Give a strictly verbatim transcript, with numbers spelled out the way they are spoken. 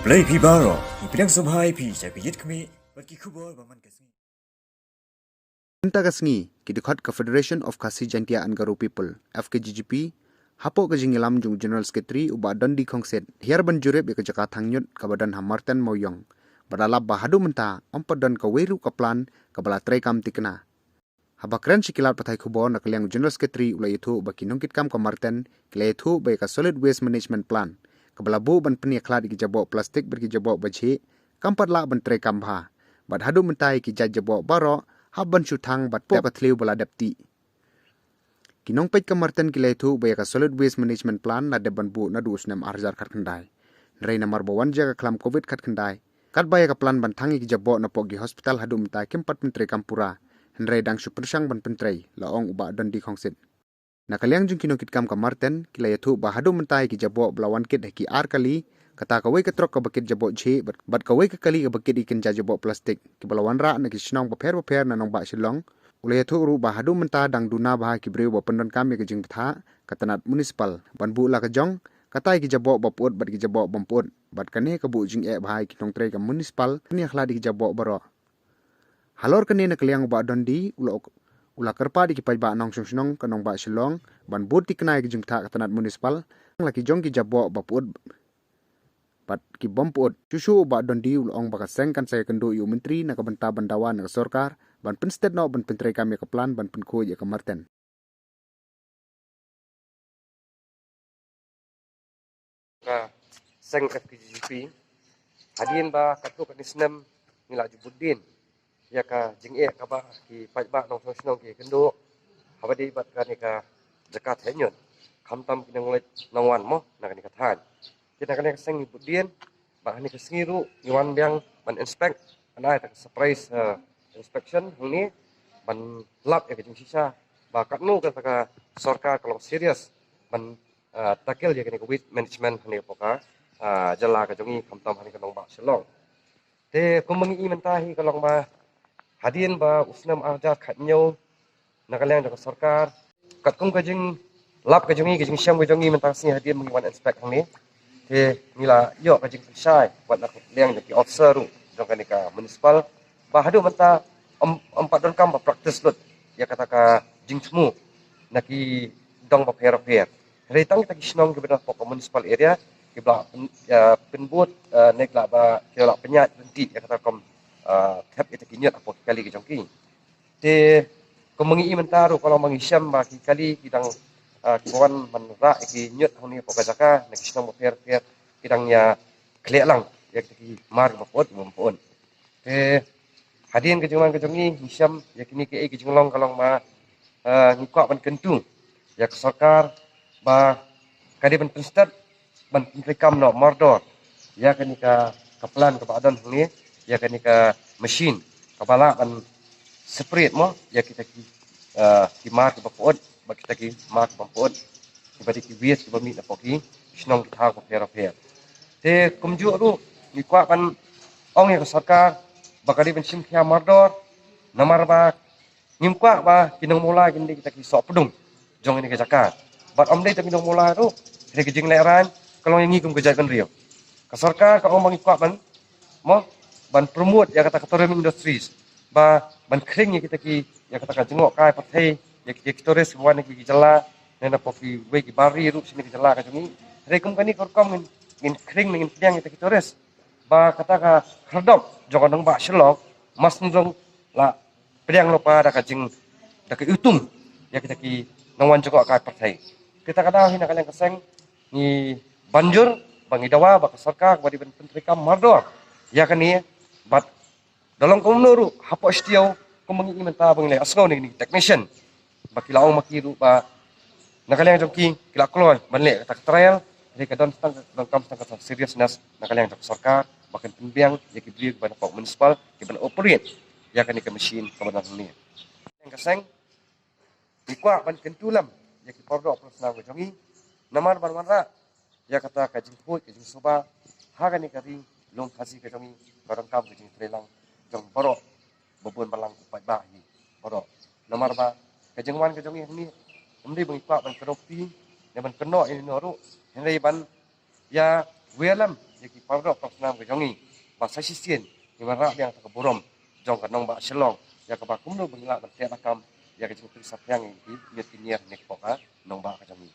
Blei phi baroh, ngi pdiang sngewbha ïa phi sha ka Ïit Khmih bad ki khubor ba man ka sngi. Mynta ka sngi, ki dkhot ka Federation of Khasi Jaintia and Garo People, F K G J P, hapoh ka jingïalam jong u General Secretary u Bah Dondi Khongsit, hiar ban jurip ïa ka jaka thang ñiut kaba don ha Marten Mawiong. Bad la lap ba haduh mynta, ym pat don kawei ruh ka plan kaba la treikam thikna. Haba kren sha ki lad pathai khubor na ka liang u General Secretary u la ïathuh ba ki nongkitkam ka Marten ki la ïathuh ba ïa ka Solid Waste Management Plan kaba la buh ban pynïakhlad ïa ki jaboh plastik bad ki jaboh ba jhieh kam pat lah ban treikam bha. Bad haduh mynta ïa ki jait jaboh baroh hap ban shu thang bad pop ka thliew ba la dep tih. Ki nongpeit ka Marten ki la ïathuh ba ïa ka Solid Waste Management Plan la dep ban buh naduh u snem ar hajar khatkhyndai. Hynrei namar ba wan jia ka khlam covid khatkhyndai, katba ïa ka plan ban thang ïa ki jaboh napoh ki hospital haduh mynta kim pat pyntreikam pura. Hynrei dang shu pyrshang ban pyntrei, la ong u Bah Dondi Khongsit. Na ka liang jong ki nongkitkam ka Marten ki la ïathuh ba haduh mynta ïa ki jaboh ba la wan kit ha ki ar kali, kata kawei ka trok kaba kit jaboh jhieh bad, bad kawei ka kali kaba kit ïa ki kynja jaboh plastik kiba la wanrah na ki shnong bapher bapher na nongbah Shillong. U la ïathuh ruh ba haduh mynta dang duna bha ki briew ba pyndonkam ïa ka jingbthah ka tnat municipal ban buh la ka jong, kata ïa ki jaboh ba pyut bad ki jaboh bym pyut. Bad kane ka buh jingeh bha ïa ki nongtrei ka municipal ban ïakhlad ïa ki jaboh baroh. Halor kane na ka liang u Bah Dondi u la, u la kyrpad ïa ki paidbah nongshong shnong ka nongbah Shillong ban bud thikna ïa ki jingthoh ka tnat municipal, la ki jong ki jaboh ba pyut bad ki bym pyut. Shuh shuh u Bah Dondi u la ong ba ka seng kan sa ïakynduh ïa u Myntri na ka bynta ban dawa na ka sorkar ban pynsted noh ban pyntreikam ïa ka plan ban pynkhuid ïa ka Marten. Ka seng F K G J P, hadien ba katto katne snem ngi la ju bud dien ïa ka jingeh kaba ki paidbah nongshong shnong ki kynduh haba ïadei bad kane ka jaka theh ñiut, khamtam ki nongleit nongwan mo na kane ka thaiñ. Te na kane ka seng ngi bud dien ba ha kane ka sngi ruh ngi wan biang ban inspect, ban ai kata ka surprise, eh, inspection hangne ban lap ïa ka jingshisha ba katno kata ka sorkar ka long serious ban, eh, tackle ïa kane ka waste management hangne hapoh ka, eh, jylla ka jong ngi, khamtam hangne ka nongbah Shillong. Te kumba ngi i mynta hi ka long ba hadien ba u snem ar hajar khathynñiew na ka liang jong ka sorkar, katkum ka jinglap ka jong ngi, ka jingshem ka jong ngi mynta ka sngi hadien ba ngi wan inspect hangne, te ngi la ïoh ka jingpynshai wat na ka liang jong ki officer ruh jong kane ka municipal ba haduh mynta ym, ym pat donkam ba practice lut ïa kata ka jingthmu na ki dong bapher bapher. Hynrei tang kita ki shnong kiba don hapoh ka municipal area kiba la pyn-, eh, pynbud, eh, ne ki la ba, ki la pynïaid lynti ïa kata ka kam, eh, thep ïa kita ki ñiut hapoh ki kali ki jong ki. Te kumba ngi i mynta ruh ka long ba ngi shem ba ki kali ki dang, eh, kiba wan ban rah ïa ki ñiut hangne hapoh ka jaka na ki shnong bapher bapher ki dang ïa khleh lang ïa kita ki mar kiba pyut kiba ym pyut. Te hadien ka jingwan ka jong ngi ngi shem ïa kine kiei ki jinglong ka long ba, eh, ngi kwah ban kyntu ïa ka sorkar ba ka dei ban pynsted ban pyntreikam noh mardor ïa kane ka, ka plan kaba don hangne, ïa kane ka machine kaba lah ban separate mo ïa kita ki, eh, ki mar kiba pyut bad kita ki mar kiba ym pyut, kiba dei ki waste kiba mih napoh ki shnong ki thaw bapher bapher. Te kumjuh ruh ngi kwah ban ong ïa ka sorkar ba ka dei ban shim khia mardor, namar ba ngim kwah ba ki nong Mawlai kin dei kita ki sohpdung jong kane ka jaka. Bad ym dei tang ki nong Mawlai ruh, hynrei ka jinglehraiñ ka long ïa ngi kum ka jaitbynriew. Ka sorkar ka ong ba ngi kwah ban, mo, ban promote ïa kata ka tourism industries, ba ban khring ïa kita ki, ïa kata ka jngohkai pyrthei, ïa ki, ïa ki tourist kiba wan na ki, ki jylla, ne napoh kiwei ki bar ri ruh sha kane ka jylla ka jong ngi. Hynrei kum kane ka rukom ngin, ngin khring ne ngin pdiang ïa kita ki tourist, ba kata ka khyrdop jong ka nongbah Shillong mas ngi dang la pdiang lypa da ka jing, da ka iwtung ïa kita ki nongwan jngohkai pyrthei. Te kata ka daw hi na ka liang ka seng ngi ban jur ba ngi dawa ba ka sorkar kaba dei ban pyntreikam mardor ïa kane, bad da long kumno ruh hapoh Shitiow kumba ngi i mynta ba ngi la ïohsngew na kine ki technician ba ki la ong ma ki ruh ba na ka liang jong ki ki la kloi ban leh kata ka trial, hynrei ka don tang, donkam tang kata seriousness na ka liang jong ka sorkar ba kan pynbiang ïa ki briew kiba napoh municipal kiban operate ïa kane ka machine kaba don hangne. Ka seng ngi kwah ban kyntu lem ïa ki paralok parasnam ka jong ngi namar ban wanrah ïa kata ka jingkhuid ka jingsuba ha kane ka ri lum Khasi ka jong ngi, ka donkam ka jingtreilang jong baroh ba bun balang u paidbah hi baroh. Namar ba ka jingwan ka jong ngi hangne ym dei ba ngi kwah ban kdew kti ne ban kynnoh ïa nino ruh, hynrei ban ïa wer lem ïa ki paralok tong snam ka jong ngi ba sa shisien ngi wanrah biang ïa ka burom jong ka nongbah Shillong, ïa kaba kumno ba ngi lah ban teh lakam ïa ka jingpyrshah pyrshah ïa ki miet ki nier ne ki poka nongbah ka jong ngi.